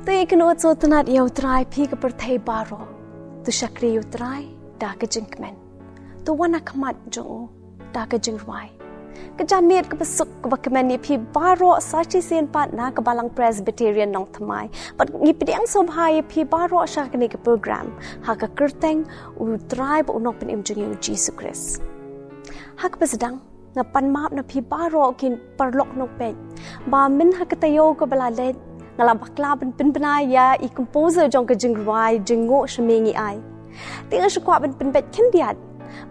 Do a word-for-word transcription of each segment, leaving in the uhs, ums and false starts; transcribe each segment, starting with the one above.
Te kynnoh sngewtynnat ïa U Trai phi ka pyrthei baroh. To shakri ïa U Trai da ka jingkmen. To wan ha khmat jong u da ka jingrwai. Ka janmiet kaba suk kaba kmen ïa phi baroh sa shisien pat na ka Balang Presbyterian Nongthymmai. Bad ngi pdiang sngewbha ïa phi baroh sha kane ka program ha ka kyrteng U Trai bad U Nongpynim jong ngi U Jisu Khrist. Ha kaba sdang, nga pan map na phi baroh ki paralok nongpeit ba myn ha ka taïew kaba la leit, nga la bakla ban pynbna ïa i composer jong ka jingrwai Jngoh Sha Me Ngi Ai. Te nga sngewkwah ban pynbeit khyndiat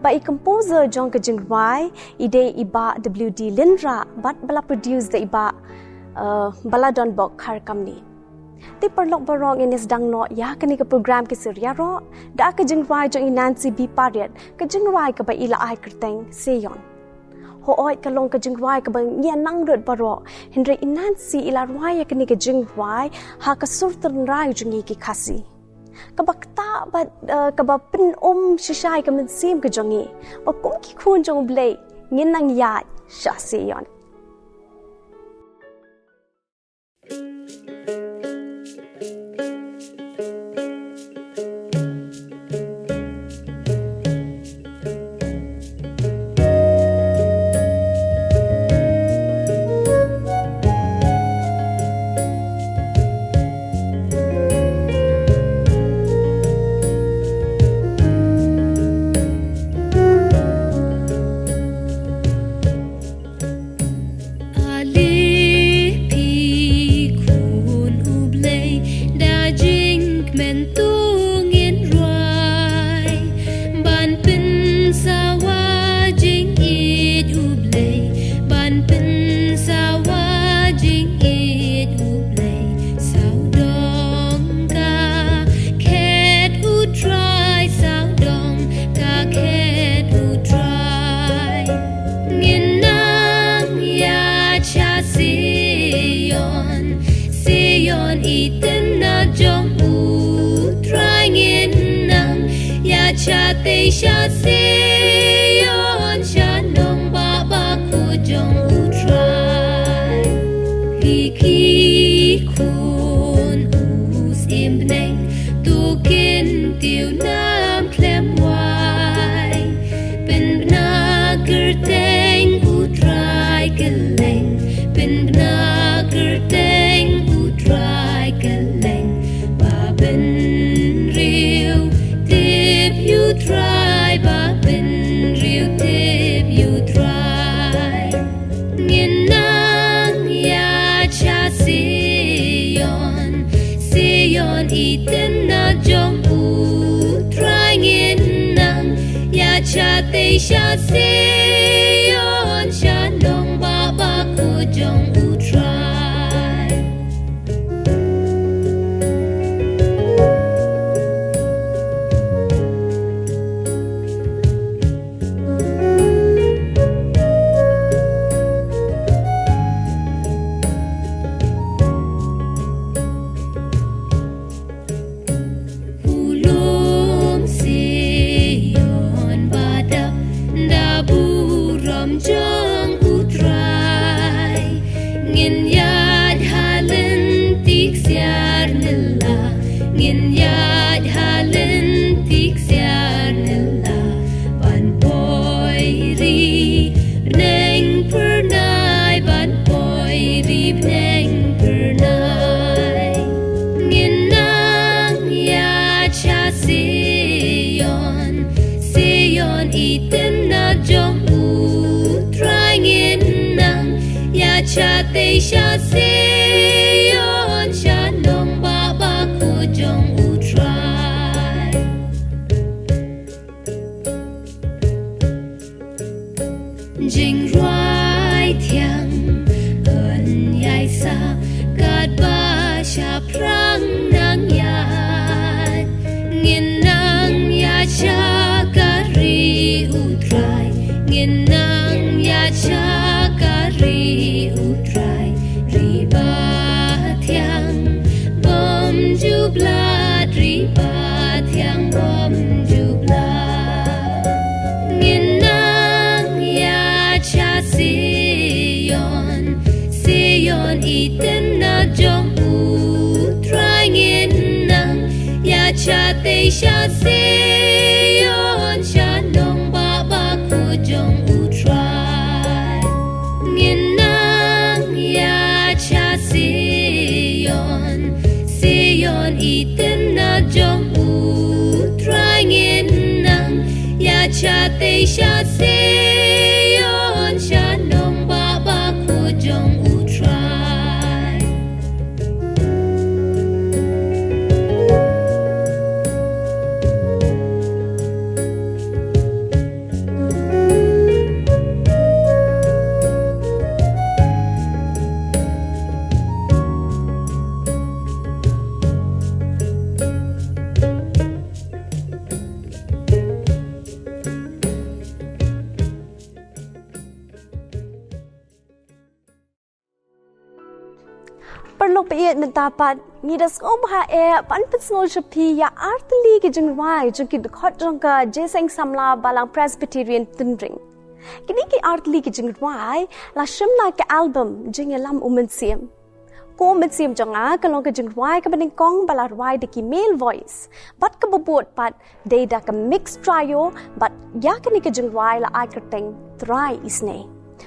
ba i composer jong ka jingrwai i dei i Bah W D Lynrah bad ba la produce da i Bah, eh, Baladonbok Kharkamni. Te paralok baroh, ngin ïa sdang noh ïa kane ka program Ki Sur Ïaroh da ka jingrwai jong i Nancy B Pariat, ka jingrwai kaba i la ai kyrteng Seion. Hooid, ka long ka jingrwai kaba ngi ïa nang lut baroh, hynrei i Nancy i la rwai ïa kane ka jingrwai ha ka sur tynrai jong ngi ki Khasi. Kaba ktah bad, eh, kaba pynum shisha ïa ka mynsiem ka jong ngi ba kum ki khun jong U Blei ngin nang ïaid sha Seion. Ale phi khun U Blei, da jingkmen to ngin rwai, ban pynsawa jingïeit U Blei, ban pynsawa jingïeit U Blei. Sawdong ka khet U Trai, sawdong ka khet U Trai. Ngin nang ïaid sha Seion, Seion i tynnat jong U Trai. Ngin nang ïaid shatei sha Seion, sha nongbah bakhuid jong U Trai. Phi ki khun u syiem bneng, to kyntiew nam khlem wai. Pynbna kyrteng U Trai kylleng, pynbna kyrteng U Trai kylleng. Ba bynriew tip ïa U Trai, ba bynriew tip ïa U Trai. Ngin nang ïaid sha Seion, Seion i tynnat jong U Trai. Ngin nang ïaid shatei sha Seion, sha nongbah bakhuid jong U Trai. U lum Seion ba dap da burom jong U Trai. Ngin ïaid ha lynti ksiar nylla, ngin ïaid ha lynti ksiar nylla. Ban poi ri bneng Pyrnai, ban poi ri bneng Pyrnai. Ngin nang ïaid sha Seion, Seion i tynnat jong U Trai. Ngin nang ïaid shatei sha Seion, sha nongbah bakhuid jong U Trai. Jingrwai thiang yn ïaisah katba shaphrang nang ïaid. Ngin nang ïaid sha ka ri U Trai, ngin nang ïaid sha ka ri U Trai. Ri ba thiang bym ju blad, ri ba thiang bym ju blad. Ngin nang ïaid sha Seion, Seion i tynnat jong U Trai. Sha Sion, sha nongbah bakhuid jong U Trai. Ngin nang ïa sha Sion, Sion i tynnad jong U Trai. Ngin nang ïa sha tei sha Sion, sha nongbah bakhuid jong U Trai. Paralok ba ïeit, mynta pat ngi da sngewbha eh ban pynsngew sha phi ïa ar tylli ki jingrwai jong ki dkhot jong ka Jingïaseng Samla Balang Presbyterian Tynring. Kine ki ar tylli ki jingrwai la shim na ka album Jingïalam U Mynsiem. Ko Mynsiem jong nga ka long ka jingrwai kaba nyngkong ba la rwai da ki male voice. Bad kaba bud pat dei da ka mixed trio, bad ïa kane ka jingrwai la ai kyrteng Trai Isnei.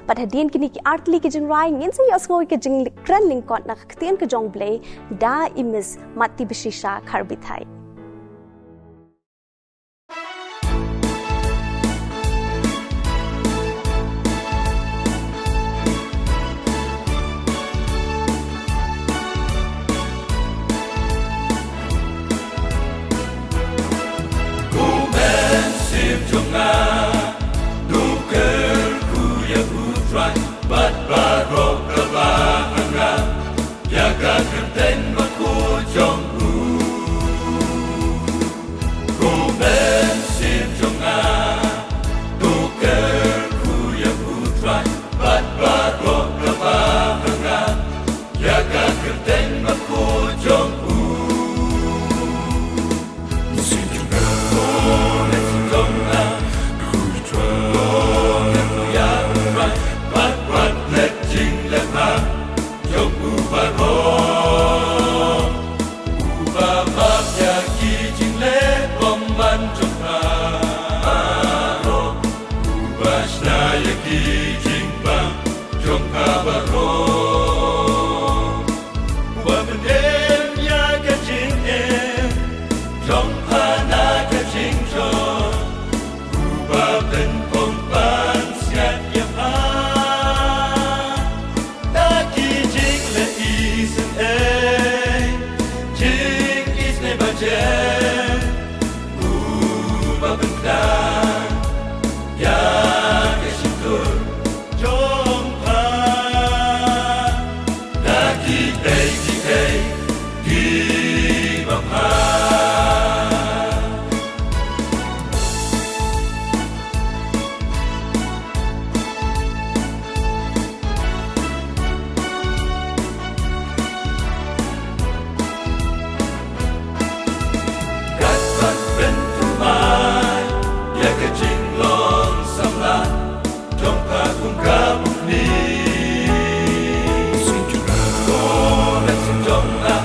Bad hadien kine ki ar tylli ki jingrwai ngin sa ïohsngew ïa ka jingkren lyngkot na ka ktien ka jong U Blei da i Miss Mati Bashisha Kharbithai. Ko Mynsiem jong nga, to kyrkhu ïa U Trai, bad baroh kaba ha nga, ïa ka kyrteng bakhuid jong u. Ko Mynsiem jong nga, to kyrkhu ïa U Trai, bad baroh kaba ha nga, ïa ka kyrteng bakhuid jong u. Uba pyndem ïa ka jingim jong pha na ka jingjot, uba pynpong pansngiat ïa pha da ki jingleh isynei, jingisynei ba jem, uba pynkhlaiñ ïa ka shyntur jong pha da kiei kiei kiba pha. Katba pynthymmai ïa ka jinglong samla jong pha kum ka bukni. Ko Mynsiem jong nga,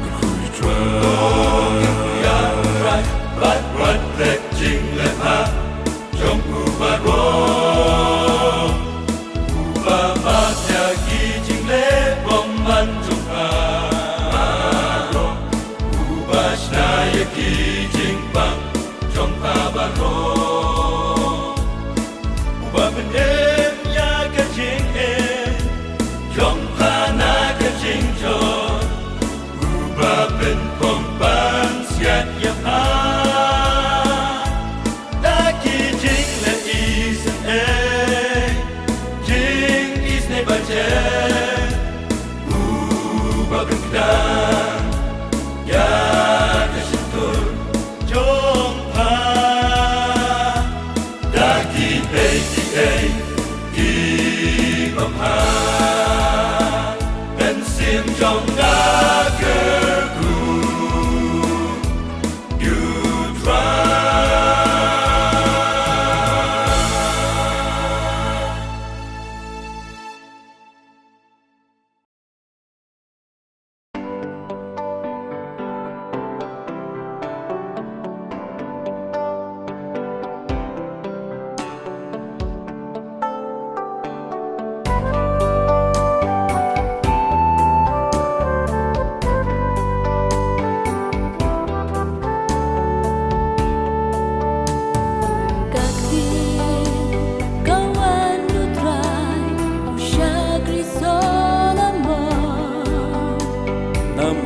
kyrkhu ïa U Trai, bad wat leh jingleh bha jong u baroh. Uba map ïa ki jingleh bymman jong pha baroh, uba shna ïa ki jingpang jong pha baroh, uba pyndem ïa ka jingim jong pha na ka jingjot, uba pynpong pansngiat ïa pha da ki jingleh isynei, jingisynei ba jem, uba pynkhlaiñ ïa ka shyntur jong pha da kiei kiei kiba pha. Mynsiem jong nga, kyrkhu ïa U Trai.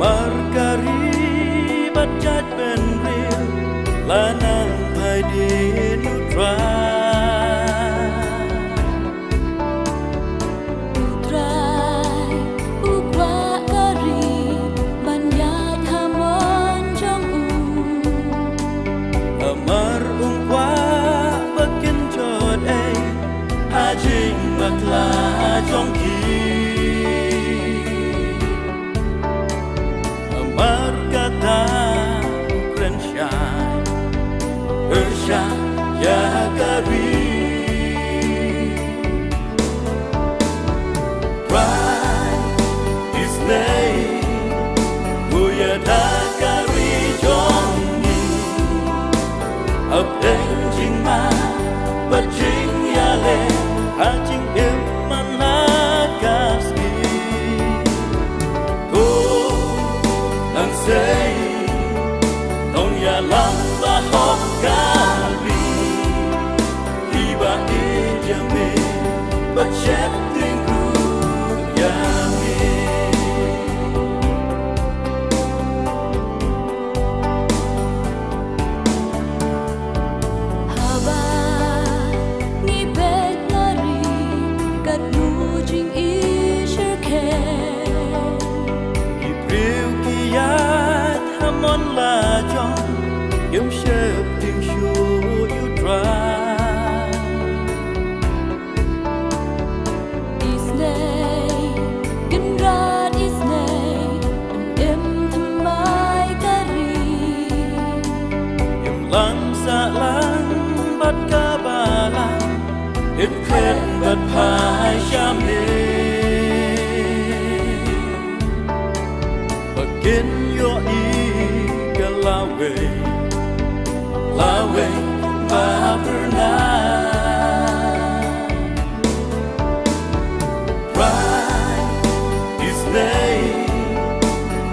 Mar ka ri bad jaitbynriew la nang phai dien U Trai. U Trai u kwah ka ri ban ïaid ha mon jong u. Namar um kwah ba kin jot ei ha jingbakla jong ki. Namar kata u kren shai, pyrshah ïa ka ri. Trai, isynei, to ïada ka ri jong ngi. Hapdeng jingma bad jingïaleh, ha jingim man la ka sngi. To nang sei, nongïalam ba hok ka ri, kiba ïeit ïa me bad sheptieng ruh ïa me. Haba ngi peit la ri katno jingïeit shisha. Ki briew ki ïaid ha mon la jong, kim sheptieng shuh ïa U Trai. Isynei, Kynrad isynei, im thymmai ka ri. Im lang sahlang bad ka balang, im khlem bad phai sha me. Ba kin ïohi ka lawei, lawei ba phyrnai. Trai, isynei,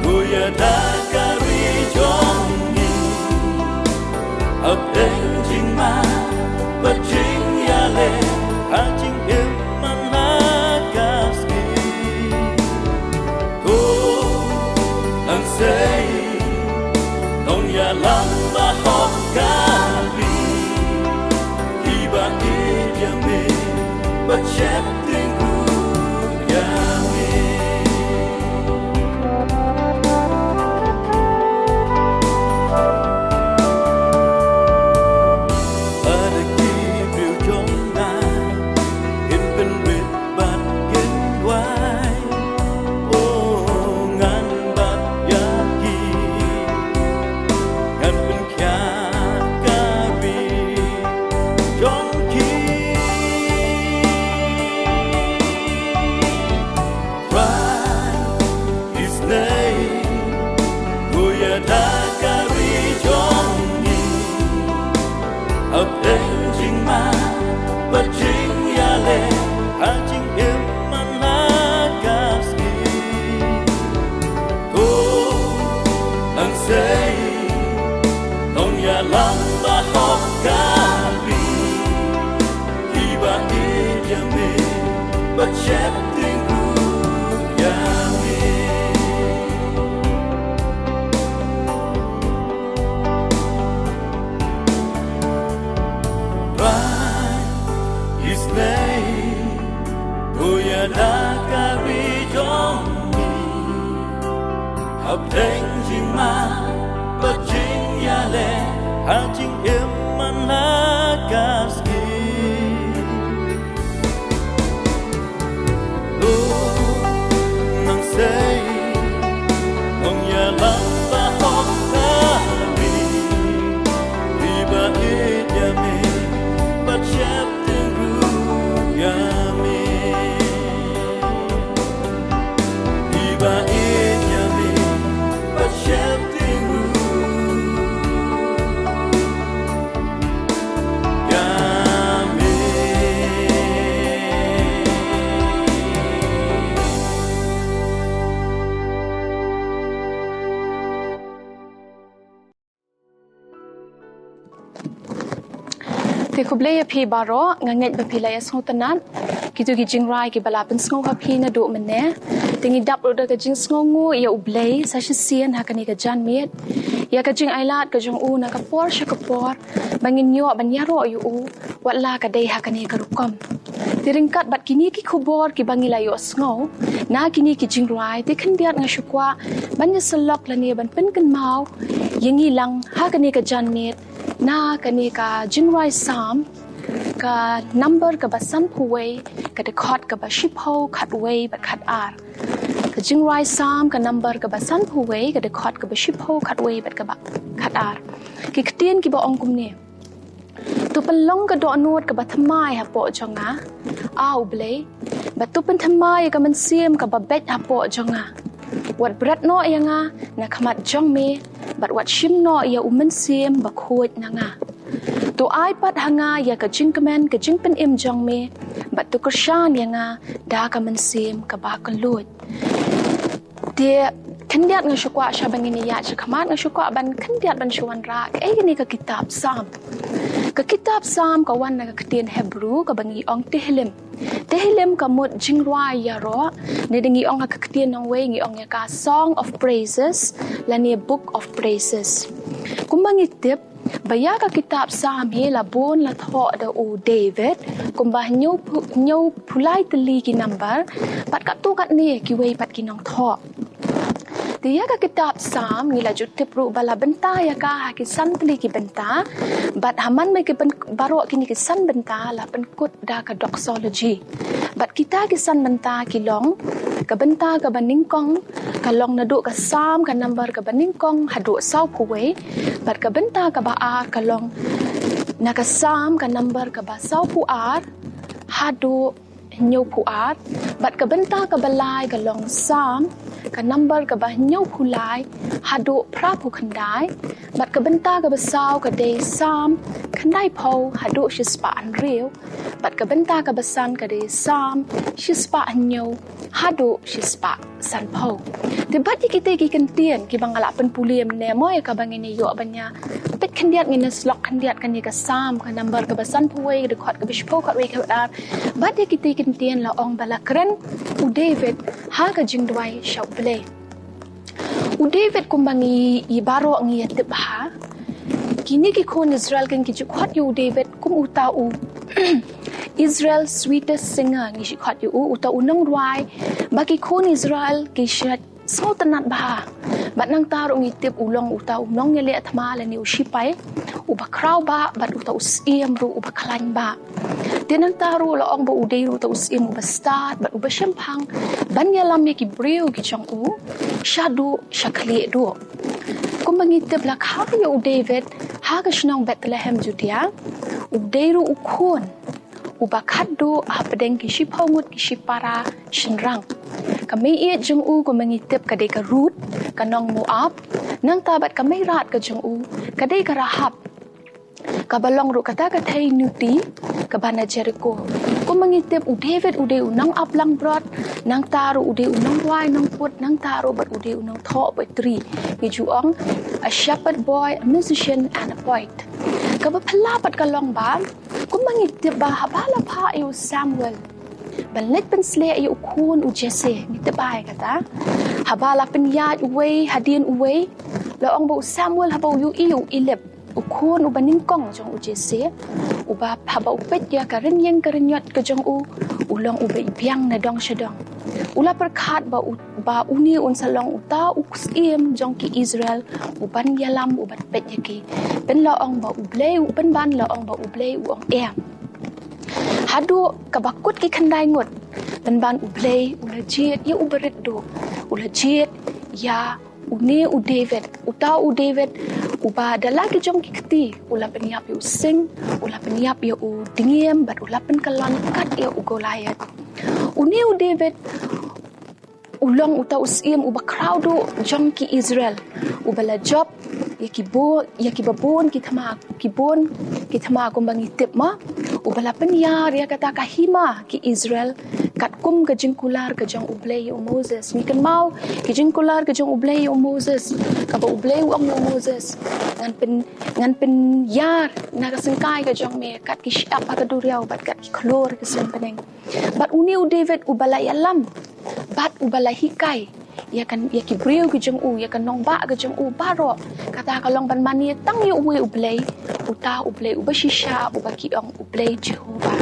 to ïada ka ri jong ngi. Hapdeng jingma bad jingïaleh, ha jingim man la ka sngi. To nang sei, nongïalam ba hok ka ri, kiba ïeit ïa me bad sheptieng ruh ïa me. Lada ki briew jong nga kin pynrit bad kin duwai, o ngan bat ïa ki, ngan pynkhiah ka ri jong ki. Trai, isynei, to ïada ka ri jong ngi. Hapdeng jingma bad jingïaleh, ha jingim man la ka sngi. To nang sei, nongïalam ba hok ka ri, kiba ïeit ïa me bad sheptieng ruh ïa me. Trai, isynei, to ïada ka ri jong ngi. Hapdeng jingma bad jingïaleh, ha jingim man la ka sngi. To nang sei, nongïalam ba hok ka ri, kiba ïeit ïa me bad sheptieng ruh ïa me. Kiba ïeit ïa me bad sheptieng ruh ïa me. Te khublei ïa phi baroh, nga ngeit ba phi la ïa sngewtynnat kito ki jingrwai kiba la pynsngew ha phi naduh mynne. Te ngi dap ruh da ka jingsngewnguh ïa U Blei sa shisien ha kane ka janmiet, ïa ka jingailad ka jong u na ka por sha ka por, ba ngin ïoh ban ïaroh ïa u, wat la ka dei ha kane ka rukom. Te ryngkat bad kine ki khubor kiba ngi la ïohsngew na kine ki jingrwai, te khyndiat nga shu kwah ban ïasyllok lane ban pynkynmaw ïa ngi lang ha kane ka janmiet na kane ka jingrwai Salm, ka number kaba sanphew wei, ka dkhot kaba shiphew khatwei bad khatar. Ka jingrwai Salm ka number kaba sanphew wei, ka dkhot kaba shiphew khatwei bad kaba khatar. Ki ktien kiba ong kumne: To pynlong ka dohnud kaba thymmai hapoh jong nga, A U Blei, bad to pynthymmai ïa ka mynsiem kaba beit hapoh jong nga. Wat bret noh ïa nga na khmat jong me, bad wat shim noh ïa u mynsiem bakhuid na nga. To ai pat ha nga ïa ka jingkmen ka jingpynim jong me, bad to kyrshan ïa nga da ka mynsiem kaba kylluid. Te khyndiat nga shu kwah, sha ba ngin ïaid sha khmat, nga shu kwah ban khyndiat ban shu wanrah kaei kane ka kitab Salm. Ka kitab Salm ka wan na ka ktien Hebrew kaba ngi ong Tehillim. Tehillim ka mut jingrwai ïaroh, ne da ngi ong ha ka ktien nongwei ngi ong ïa ka Song of Praises lane Book of Praises. Kumba ngi tip ba ïa ka kitab Salm hi la bun la thoh da u David, kumba hynñiew phu-, hynñiew phew lai tylli ki number, bad katto katne kiwei pat ki nongthoh. Te ïa ka kitab Salm ngi la ju tip ruh ba la bynta ïa ka ha ki san tylli ki bynta, bad ha man me ki byn-, baroh kine ki san bynta la pynkut da ka doxology. Bad kita ki san bynta ki long, ka bynta kaba nyngkong ka long naduh ka Salm ka number kaba nyngkong haduh sawphew wei, bad ka bynta kaba ar ka long na ka Salm ka number kaba sawphew ar haduh hynñiewphew ar, bad ka bynta kaba lai ka long Salm ka number kaba hynñiewphew lai haduh phraphew khyndai, bad ka bynta kaba saw ka dei Salm khyndaiphew haduh shispah hynriew, bad ka bynta kaba san ka dei Salm shispah hynñiew haduh shispah sanphew. Te bad ïa kita ki kyntien kiba nga la pynpule mynne mo, ïa kaba ngin ïoh ban ïa peit khyndiat, ngin ïa syllok khyndiat kane ka Salm ka number kaba sanphew wei, ka dkhot kaba shiphew khatwei khatar. Bad ïa kita ki kyntien la ong ba la kren u David ha ka jingduwai sha U Blei. U David kumba ngi, i baroh ngi ïa tip ha, kine ki khun Israel kin ki ju khot ïa u David kum uta u Israel sweetest singer, ngi ju khot ïa u uta u nongrwai ba ki khun Israel ki shait sngewtynnat bha. Bad nangta ruh ngi tip u long uta u nongïaleh thma lane u shipai uba khraw bha, bad uta u syiem ruh uba khlaiñ bha. Te nangta ruh la ong ba u dei ruh uta u syiem uba stad bad uba shemphang ban ïalam ïa ki briew ki jong u shaduh sha khlieh duh. Kumba ngi tip la kha ïa u David ha ka shnong Bethlehem Judea, u dei ruh u khun uba khatduh hapdeng ki shiphew ngut ki shipara shynrang. Ka meiieit jong u kumba ngi tip ka dei ka Ruth, ka nong Moab, nangta bad ka meirat ka jong u ka dei ka Rahab, kaba long ruh kata ka thei nuti kaba na Jeriko. Kumba ngi tip u David u dei u nongap langbrot, nangta ruh u dei u nongrwai nongput, nangta ruh bad u dei u nongthoh poetry. Ngi ju ong a shepherd boy, a musician and a poet. Kaba phylla pat ka long ba kumba ngi tip ba haba la phah ïa u Samuel ban leit pynshlur ïa u khun u Jesse, ngi tip ba ïa kata, haba la pynïaid uwei hadien uwei, la ong ba u Samuel haba u ïohi u Eliab, u khun uba nyngkong jong u Jesse, uba haba u peit ïa ka rynïeng ka rynïot ka jong u, u long uba i biang na dong sha dong. U la pyrkhat ba u, ba une un sa long uta u syiem jong ki Israel uban ïalam, uban peit ïa ki. Pynban la ong ba U Blei u, pynban la ong ba U Blei u ong em. Haduh kaba kut ki khyndai ngut, pynban U Blei u la jied ïa uba rit duh, u la jied ïa une u David, uta u David uba da la ki jong ki kti u la pynïap ïa u sing, u la pynïap ïa u dngiem, bad u la pynkyllon kat ïa u Goliath. Une u David u long uta u syiem uba khraw duh jong ki Israel, uba la jop ïa ki bu-, ïa kiba bun ki thma, ki bun ki thma kumba ngi tip ma, uba la pynïar ïa kata ka hima ki Israel katkum ka jingkular ka jong U Blei ïa u Moses. Ngi kynmaw ki jingkular ka jong U Blei ïa u Moses, kaba U Blei u ong ïa u Moses, ngan pyn-, ngan pynïar na ka syngkai ka jong me kat ki shyiap ha ka duriaw bad kat ki khlur ha ka seng bneng. Bad une u David uba la ïalam bad uba la hikai ïa ka, ïa ki briew ki jong u, ïa ka nongbah ka jong u baroh, kata ka long ban mane tang ïa uwei U Blei, uta U Blei uba shisha, uba ki ong U Blei Jehobah.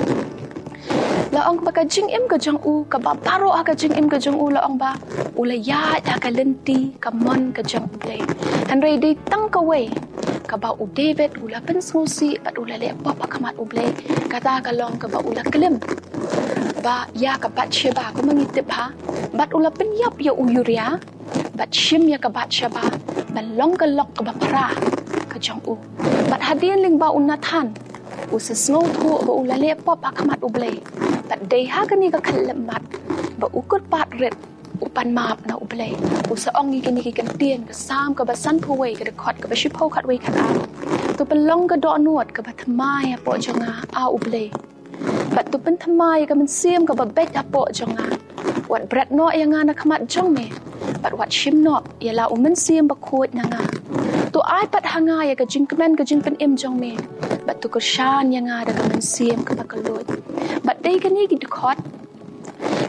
La ong ba ka jingim ka jong u, kaba baroh ha ka jingim ka jong u, la ong ba u la ïaid ha ka lynti kamon ka jong U Blei. Hynrei dei tang kawei kaba u David u la pynsngewsih bad u la leh pop ha khmat U Blei, kata ka long kaba u la klim ba ïa ka Bathsheba, kumba ngi tip ha, bad u la pynïap ïa u Uriah bad shim ïa ka Bathsheba ban long ka lok kaba phra ka jong u. Bad hadien lyngba u Nathan u sa sngewthuh ba u la leh pop ha khmat U Blei. Bad dei ha kane ka khyllipmat ba u kyrpad rit, u pan map na U Blei. U sa ong ïa kine ki kyntien, ka Salm kaba sanphew wei, ka dkhot kaba shiphew khatwei khatar: To pynlong ka dohnud kaba thymmai hapoh jong nga, A U Blei, bad to pynthymmai ïa ka mynsiem kaba beit hapoh jong nga. Wat bret noh ïa nga na khmat jong me, bad wat shim noh ïa la u Mynsiem Bakhuid na nga. To ai pat ha nga ïa ka jingkmen ka jingpynim jong me, bad to kyrshan ïa nga da ka mynsiem kaba kylluid. Bad dei kine ki dkhot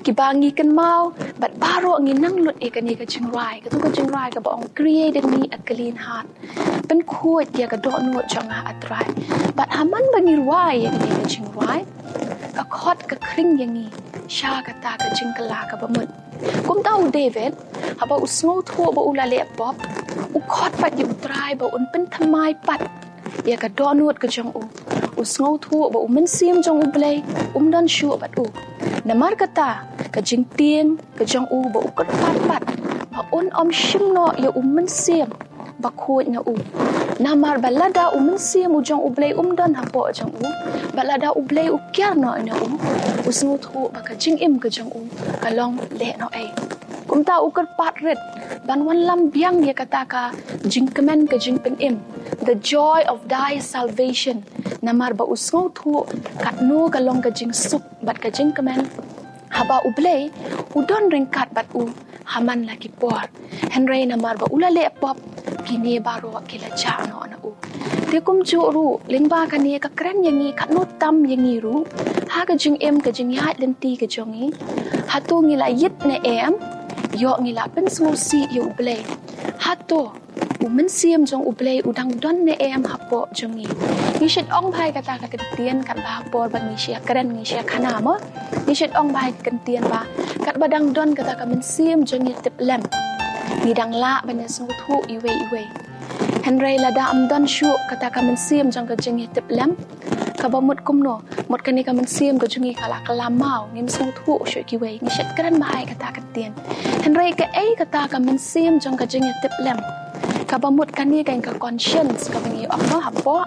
kiba ngi kynmaw bad baroh ngi nang lut ïa kane ka jingrwai, katu ka jingrwai kaba ong, Create in me a clean heart. Pynkhuid ïa ka dohnud jong nga, A Trai. Bad ha man ba ngi rwai ïa kane ka jingrwai, ka khot ka khring ïa ngi sha kata ka jingkylla kaba mut. Kumta u David, haba u sngewthuh ba u la leh pop, u khot pat ïa U Trai ba un pynthymmai pat ïa ka dohnud ka jong u. U sngewthuh ba u Mynsiem jong U Blei um don shuh bad u. Namar kata, ka jingtieng ka jong u ba u kyrpad pat ba un ym shim noh ïa u Mynsiem Bakhuid na u. Namar ba lada u Mynsiem u jong U Blei um don hapoh jong u, ba lada U Blei u kiar noh na u, u sngewthuh ba ka jingim ka jong u ka long lehnohei. Kumta u kyrpad rit ban wanlam biang ïa kata ka jingkmen ka jingpynim, the joy of thy salvation. Namar ba u sngewthuh katno ka long ka jingsuk bad ka jingkmen haba U Blei u don ryngkat bad u ha man la ki por. Hynrei namar ba u la leh pop, kine baroh ki la jah noh na u. Te kumjuh ruh, lyngba kane ka kren ïa ngi katno tam ïa ngi ruh ha ka jingim ka jingïaid lynti ka jong ngi. Hato ngi la ïit ne em? Ïoh ngi la pynsngewsih ïa U Blei? Hato u Mynsiem jong U Blei u dang don ne em hapoh jong ngi? Ngi shait ong bha ïa kata ka kyntien, katba ha por ba ngi shu ïa kren, ngi shu ïa khana mo. Ngi shait ong bha ïa ka kyntien ba katba dang don kata ka mynsiem jingïatiplem, ngi dang lah ban ïa sngewthuh iwei iwei. Hynrei lada ym don shuh kata ka mynsiem jong ka jingïatiplem, kaba mut kumno? Mut kane ka mynsiem ka jong ngi ka la kylla maw, ngim sngewthuh shuh kiwei. Ngi shait kren bha ïa kata ka kyntien. Hynrei kaei kata ka mynsiem jong ka jingïatiplem? Kaba mut kane ka, ka conscience kaba ngi ong mo hapoh,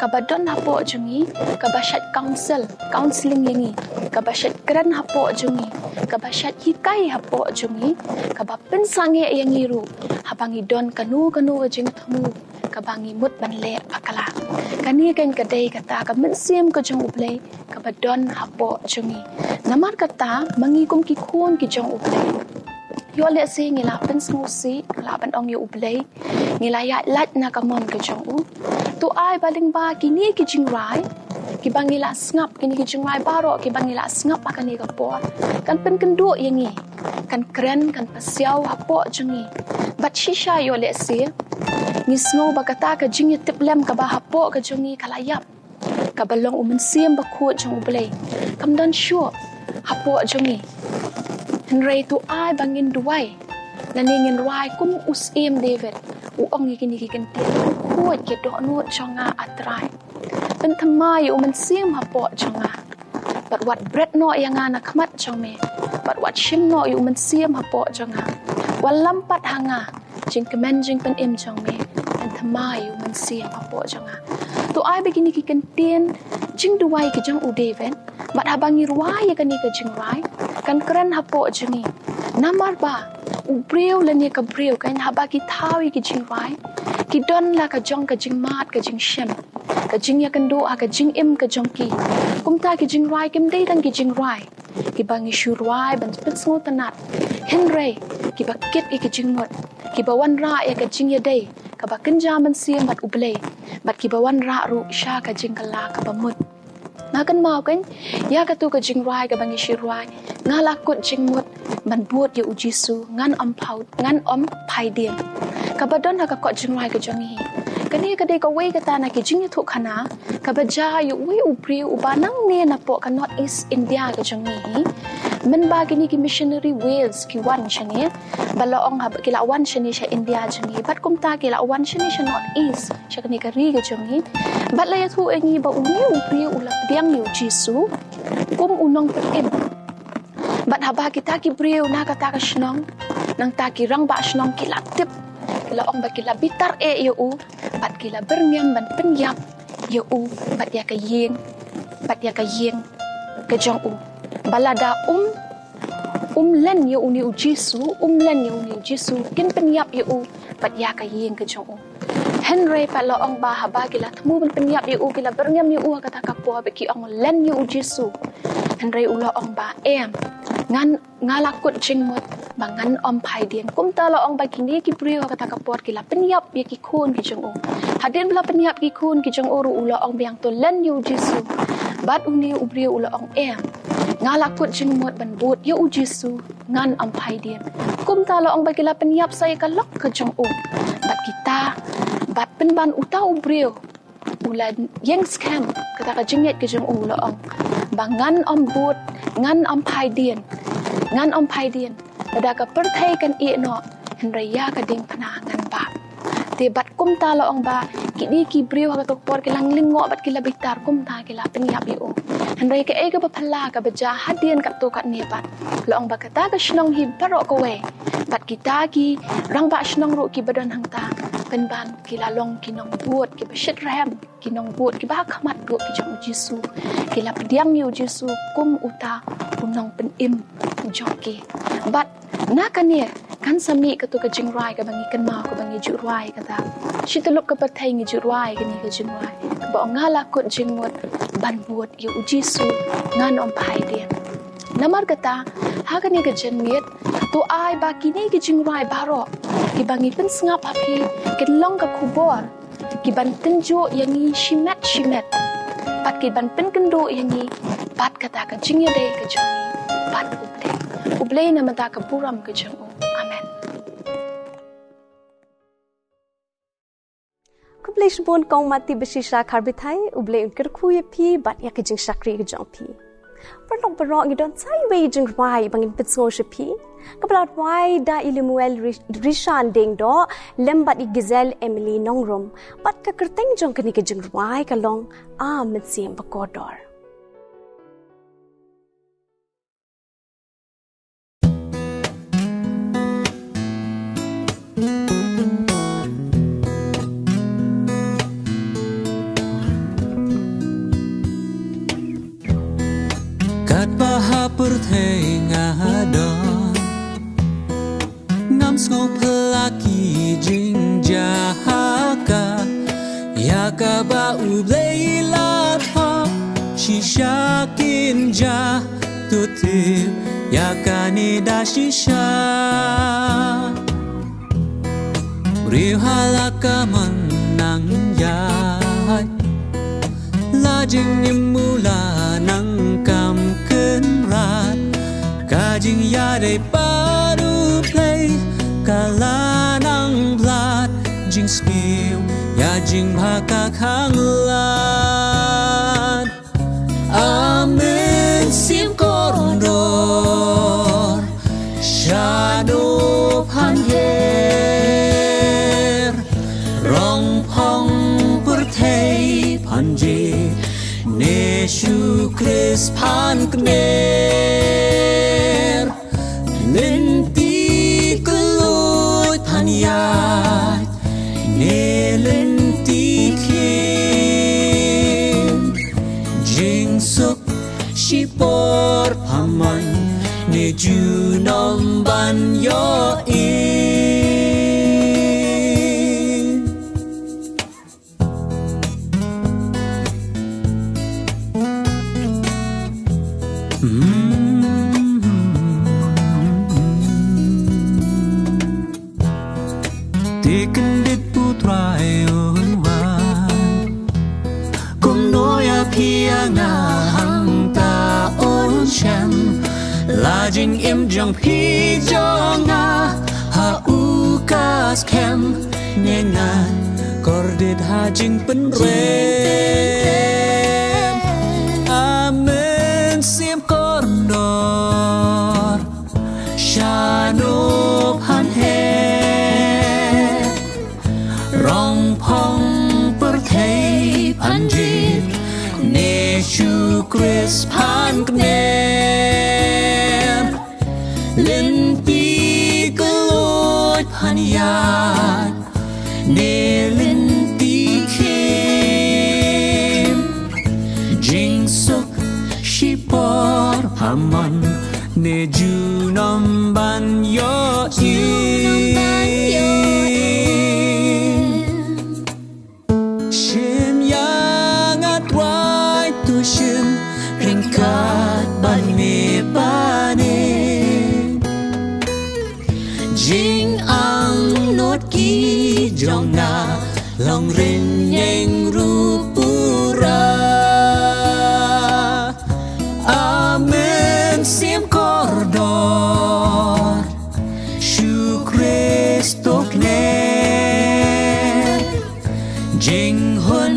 kaba don hapoh jong ngi, kaba shait counsel, counseling ïa ngi, kaba shait kren hapoh jong ngi, kaba shait hikai hapoh jong ngi, kaba pynsangeh ïa ngi ruh haba ngi don kano kano ka jingthmu kaba ngi mut ban leh bakla. Kane ka, ka dei kata ka mynsiem ka jong U Blei kaba don hapoh jong ngi. Namar kata, ma ngi kum ki khun ki jong U Blei, ïoh lehse ngi la pynsngewsih, lah ban ong ïa U Blei, ngi la ïaid lait na ka mon ka jong u. To ai ba lyngba kine ki jingrwai kiba ngi la sngap, kine ki jingrwai baroh kiba ngi la sngap ha kane ka por, kan pynkynduh ïa ngi, kan kren, kan pasiaw hapoh jong ngi. Bad shisha ïoh lehse ngi sngew ba kata ka jingïatiplem kaba hapoh ka jong ngi ka la ïap, kaba long u Mynsiem Bakhuid jong U Blei kam don shuh hapoh jong ngi. Hynrei to ai ba ngin duwai, lane ngin rwai kum u Syiem David, u ong ïa kine ki kyntien: Khuid ïa ka dohnud jong nga, A Trai. Pynthymmai ïa u Mynsiem hapoh jong nga. Bad wat bret noh ïa nga na khmat jong me, bad wat shim noh ïa u Mynsiem hapoh jong nga. Wallam pat ha nga jingkmen jingpynim jong me, pynthymmai ïa u Mynsiem hapoh jong nga. To ai ba kine ki kyntien jingduwai ki jong u David, bad haba ngi rwai ïa kane ka jingrwai, kan kren hapoh jong ngi. Namar ba u briew lane ka briew kan, haba ki thaw ïa ki jingrwai, ki don la ka jong ka jingmad ka jingshem, ka jingïakynduh ha ka jingim ka jong ki. Kumta ki jingrwai kim dei tang ki jingrwai kiba ngi shu rwai ban pynsngewtynnat, hynrei kiba kit ïa ki jingmut, kiba wanrah ïa ka jingïadei kaba kynja mynsiem bad U Blei, bad kiba wanrah ruh sha ka jingkylla kaba mut. Nga kynmaw kan, ïa katu ka jingrwai kaba ngi shu rwai: Nga la kut jingmut, ban bud ïa u Jisu, ngan ym phai, ngan ym phai dien. Kaba don ha ka kot jingrwai ka jong ngi. Kane ka dei kawei kata na ki jingïathuhkhana kaba jia ïa uwei u briew uba nangne napoh ka North East India ka jong ngi. Mynba kine ki missionary Wales ki wan shane, ba la ong haba ki la wan shane sha India jong ngi, bad kumta ki la wan shane sha North East, sha kane ka ri ka jong ngi. Bad la ïathuh ïa ngi ba une u briew u la pdiang ïa u Jisu kum u nongpynim. Bad haba kita ki briew na kata ka shnong, nangta ki rangbah shnong ki la tip, ki la ong ba ki la bitar eh ïa u, bad ki la byrngem ban pynïap ïa u bad ïa ka ïing, bad ïa ka ïing ka jong u. Ba lada um, um len ïa une u Jisu, um len ïa une u Jisu, kin pynïap ïa u bad ïa ka ïing ka jong u. Hynrei pat la ong ba haba ki la thmu ban pynïap ïa u, ki la byrngem ïa u ha kata ka por, ba ki ong len ïa u Jisu. Hynrei u la ong ba em, ngan, nga la kut jingmut ba ngan ym phai dien. Kumta la ong ba kine ki briew ha kata ka por ki la pynïap ïa ki khun ki jong u. Hadien ba la pynïap ki khun ki jong u ruh u la ong biang to len ïa u Jisu. Bad une u briew u la ong em, nga la kut jingmut ban bud ïa u Jisu, ngan ym phai dien. Kumta la ong ba ki la pynïap sa ïa ka lok ka jong u. Bad kita, bad pynban uta u briew u la ïeng skhem, kata ka jingngeit ka jong u la ong ba ngan ym bud, ngan ym phai dien, ngan ym phai dien. Lada ka pyrthei kan ïeh noh, hynrei ïa ka diengphna ngan bah. Te bad kumta la ong ba kine ki briew ha kata ka por ki la lyngngoh bad ki la bitar, kumta ki la pynïap ïa u. Hynrei kaei kaba phylla kaba jia hadien katto katne pat, la ong ba kata ka shnong hi baroh kawei, bad kita ki rangbah shnong ruh kiba don hangta, pynban ki la long ki nongbud kiba shitrhem, ki nongbud kiba ha khmat ruh ki jong u Jisu. Ki la pdiang ïa u Jisu kum uta u nongpynim jong ki. Bad na kane kan sa mih kato ka jingrwai kaba ngi kynmaw, kaba ngi ju rwai kata. Shi tyllup ka pyrthei ngi ju rwai kane ka jingrwai kaba ong nga la kut jingmut ban bud ïa u Jisu, ngan ym phai dien. Namar kata, ha kane ka janmiet, to ai ba kine ki jingrwai baroh kiba ngi pynsngap ha phi kin long ka khubor kiban tynjuh ïa ngi shimet shimet, bad kiban pynkynduh ïa ngi bad kata ka jingïadei ka jong ngi bad U Blei. U Blei na ka bynta ka burom ka jong u. Amen. Khublei shibun kong Mati Bashisha Kharbithai, U Blei un kyrkhu ïa phi bad ïa ka jingshakri ka jong phi. Paralok baroh, ngi don sa iwei i jingrwai ba ngin pynsngew sha phi, kaba la rwai da i Lemuel Ri-, Rishan Diengdoh lem bad i Giselle Emily Nongrum. Bad ka kyrteng jong kane ka jingrwai ka long A Mynsiem Bakordor. Katba ha pyrthei nga don, ngam sngew phylla ki jingjahaka, ïa kaba U Blei la thoh shisha kin jia. To tip ïa kane da shisha. Briew ha la ka mon nang ïaid, la jingim u la nang kam kynrad. Ka jingïadei bad U Blei ka la nang blad, jingsniew ïa jingbha ka khanglad. A Mynsiem Kordor, shano phan her, rong phong pyrthei phan jied, ne Jisu Khrist phan kner. Lynti kylluid phan ïaid, ne lynti khim. Jingsuk shipor phan man, ne junom ban ïohi. Te kyndit U Trai un wan. Kumno ïa phi ïa nga hangta un shem. La Jingim jong phi jong nga ha u ka skhem, ngen nga kordit ha jingpynrem. Amen sim kordor shano phan he, rong phong pyrthei phan jit, ne Jisu Krist phan kner. Lynti kylluid phan ïaid, ne lynti khim. Jingsuk shipor pha mon, ne junom ban ïoh im. Shim ïa nga duwai, to shim ryngkat bad me bad ne. Jingangnud ki jong nga long rynïeng ruh pura. Amen sim kordor, Jisu Krist u kner. Jinghun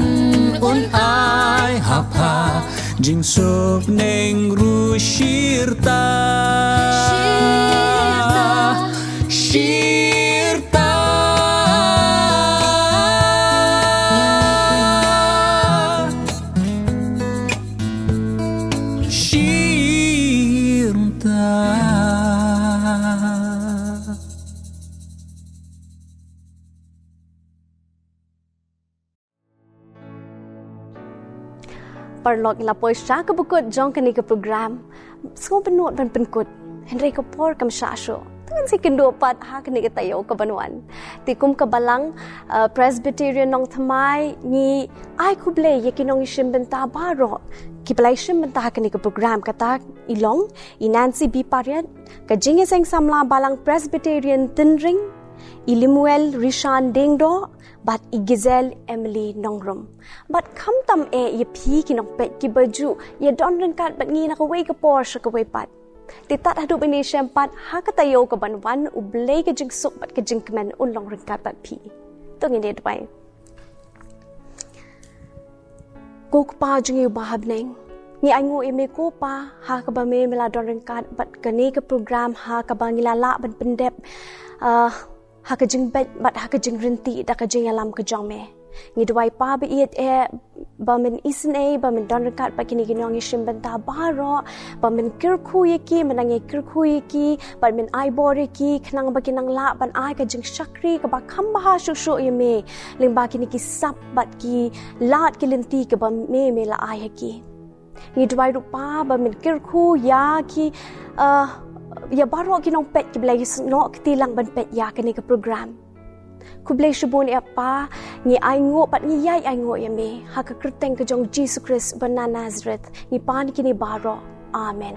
un ai ha pha, jingsuk neng ruh shirta. Shirta. Shirta. Shirta. Paralok, la poi sha kaba kut jong kane ka program. Sngewbha ban pynkut, hynrei ka por kam shah shuh. Te ngan sa ïakynduh pat ha kane ka taïew kaban wan. Te kum ka Balang, uh, Presbyterian Nongthymmai, ngi ai khublei ïa ki nongïashim bynta baroh kiba la ïashim bynta ha kane ka program, kata i long i Nancy B Pariat, ka Jingïaseng Samla Balang Presbyterian Tynring, i Lemuel Rishan Diengdoh, bad i Giselle Emily Nongrum. Bad khamtam eh ïa phi ki nongpeit kiba ju ïadon ryngkat bad ngi na kawei ka por sha kawei pat. Te tad haduh ban ïashem pat ha ka taïew kaban wan, U Blei ka jingsuk bad ka jingkmen un long ryngkat bad phi. To ngin ïa duwai. Ko Kpa jong ngi uba ha bneng, ngi ainguh ïa me ko Pa, ha kaba me me la don ryngkat bad kane ka program ha kaba ngi la lah ban pyndep, ah, ha ka jingbeit bad ha ka jingryntih da ka jingïalam ka jong me. Ngi duwai Pa ba ïeit eh, ba men isynei, ba men don ryngkat bad kine ki nongïashim bynta baroh, ba men kyrkhu ïa ki, men nang ïa kyrkhu ïa ki, bad men ai bor ïa ki, khnang ba kin nang lah ban ai ka jingshakri kaba kham bha shuh shuh ïa me lyngba kine ki sap bad ki lad ki lynti kaba me me la ai ha ki. Ngi duwai ruh Pa ba men kyrkhu ïa ki, uh, ïa baroh ki nongpeit kiba la ïasnoh kti lang ban peit ïa kane ka program. Khublei shibun eh Pa, ngi ainguh bad ngi ïai ainguh ïa me ha ka kyrteng ka jong Jisu Krist uba na Nazareth, ngi pan kine baroh. Amen.